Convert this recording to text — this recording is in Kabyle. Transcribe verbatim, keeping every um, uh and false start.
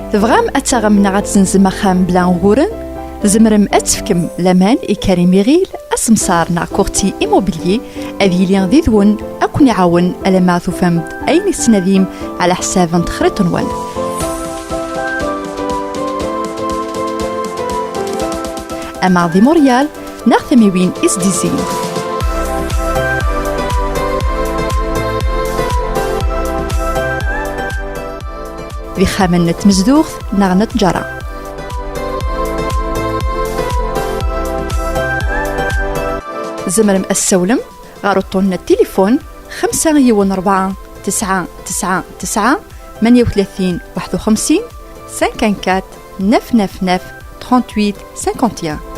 Tebɣam ad taɣem neɣ ad tzenzem axxam bla uguren? Tzemrem ad tefkem laman i Karim Iɣil, asemsar neɣ courtier immobilier, ad yili did-wen, ad ken-iɛawen alamma tufam-d ayen i tettnadim ɛla ḥsab n texriṭ-nwen. Ama di Montréal neɣ tamiwin isdizin. D ixxamen n tmezduɣt neɣ n tǧara. Tzemrem ad tsawlem ɣer uṭṭun n tilifun xemsa yiwen rebɛa tesɛa tesɛa tesɛa tmanya u tlatin waḥed u xemsin cinquante-quatre neuf neuf neuf trente-huit cinquante et un.